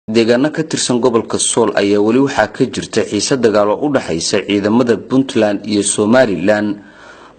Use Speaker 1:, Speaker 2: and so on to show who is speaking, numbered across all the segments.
Speaker 1: Deegaano ka tirsan gobolka Sool ayaa weli waxaa ka jirta xiise dagaal oo u dhaxaysa ciidamada Puntland iyo Somaliland.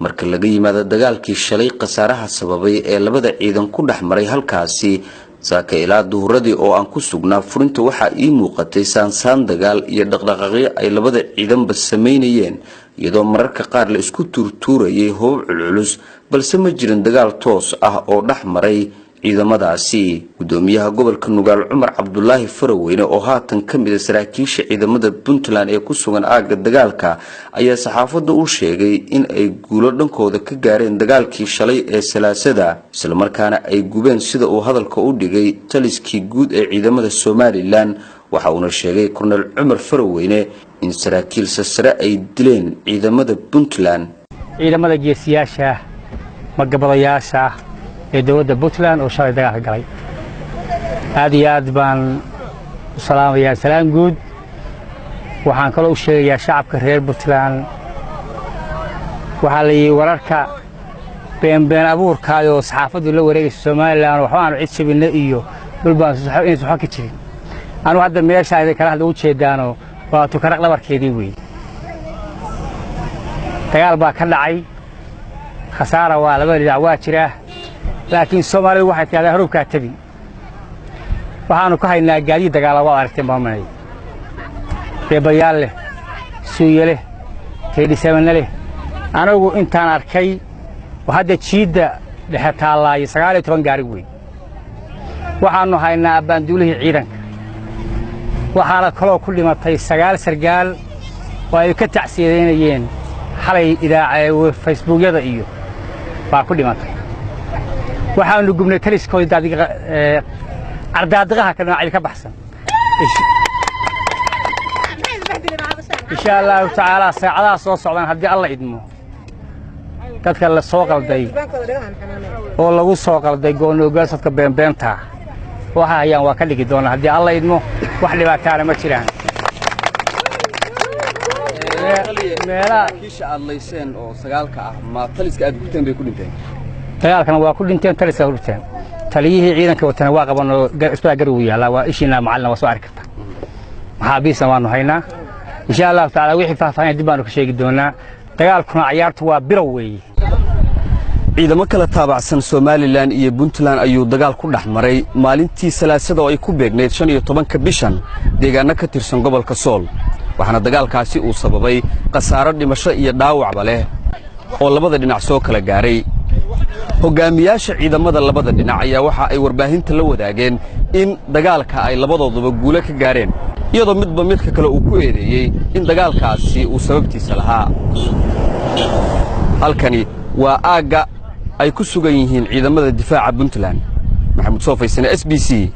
Speaker 1: Marka laga yimaado dagaalkii shalay khasaaraha sababay ee labada ciidan ku dhex maray halkaasi, saaka ilaa duhuradii oo aan ku sugnaa furinta waxaa ii muuqatay saansaan dagaal iyo dhaqdhaqaaqyo ay labada ciidanba sameynayeen, iyadoo mararka qaar la isku tuurtuurayay hubab culculus, balse ma jirin dagaal toos ah oo dhex maray ciidamadaasi. Gudoomiyaha gobolka Nugaal Cumar Cabdulaahi Faraweyne oo haatan ka mid a saraakiisha ciidamada Puntland ee ku sugan aagga dagaalka ayaa saxaafadda u sheegay in ay guulo dhankooda ka gaareen dagaalkii shalay ee Salaasada, islamarkaana ay gubeen, sida uu hadalka u dhigay, taliskii guud ee ciidamada Somaliland. Waxa uuna sheegay Kornel Cumar Faraweyne in saraakiil sasare ay dileen ciidamada Puntland.
Speaker 2: Ciidamada geesiyaasha magabadayaasha ee dowladda Puntland oo shalay dagaalka galay aad iyo aad baan u salaamayaa, salaan guud. Waxaan kaloo u sheegayaa shacabka reer Puntland, waxaa la yidhi wararka beenbeen abuurkaayoo saxaafaddu la wareegaysa Somaliland waxba aanu cid jabinno iyo dhulbaan inaysan waxba ka jirin. Anugu hadda meesha idin kala hadla u jeedaanoo waa Tukaraq dhabarkeedii weeye. Dagaal baa ka dhacay, khasaara waa labada dhinac waa jiraa, laakiin Soomaalidu waxay tidhahdaa harubkaa tabi. Waxaannu ka haynaa gaadiid dagaala, waad aragteen baamanay, beebayaal leh, suuye leh, teedhisabanna leh. Anigu intaan arkay oo hadda jiidda dhexe taallaayo 19 gaari weyn. Waxaannu haynaa abbaanduulihii ciidanka, waxaana kaloo ku dhimatay 9 sargaal oo ay ka tacsiyadeynayeen xalay idaaca Facebookyada iyo baa ku dhimatay. Waxaanu gubnay taliskoodii cardaadiqaha ka dhinacyo ka baxsan. Insha Allahu tacaala saacadaha soo socdaan haddii Alla idmo, dadka la soo qalday oo lagu soo qalday goonogaasadka beenbeentaa waxa hayaan waa ka dhigi doonaa haddii Alla idmo. Wax dhibaataana ma jiraan. Dagaalkana waa ku dhinteen, taliska ku dhinteen, taliyihii ciidanka watana waa qabanoo isbaa garow yaallaa, waa ishiinaa macallin, waa soo arki karta. Maxaabiisna waanu haynaa. Insha Allahu tacaala wixii faahfaahin dib baanu ka sheegi doonaa. Dagaalkuna cayaartu waa birow weeye.
Speaker 1: Ciidamo kala taabacsan Somaliland iyo Puntland ayuu dagaal ku dhex maray maalintii Salaasada oo ay ku beegnayd 15-ka bishan deegaano ka tirsan gobolka Sool, waxaana dagaalkaasi uu sababay khasaaro dhimasho iyo dhaawacba leh oo labada dhinac soo kala gaaray. Hoggaamiyaasha ciidamada labada dhinac ayaa waxa ay warbaahinta la wadaageen in dagaalka ay labadooduba guulo ka gaareen, iyadoo midba midka kale uu ku eedeeyey in dagaalkaasi uu sababtiisa lahaa. Halkani waa aagga ay ku sugan yihiin ciidamada difaaca Puntland. Maxamuud Soofaysane, S B C.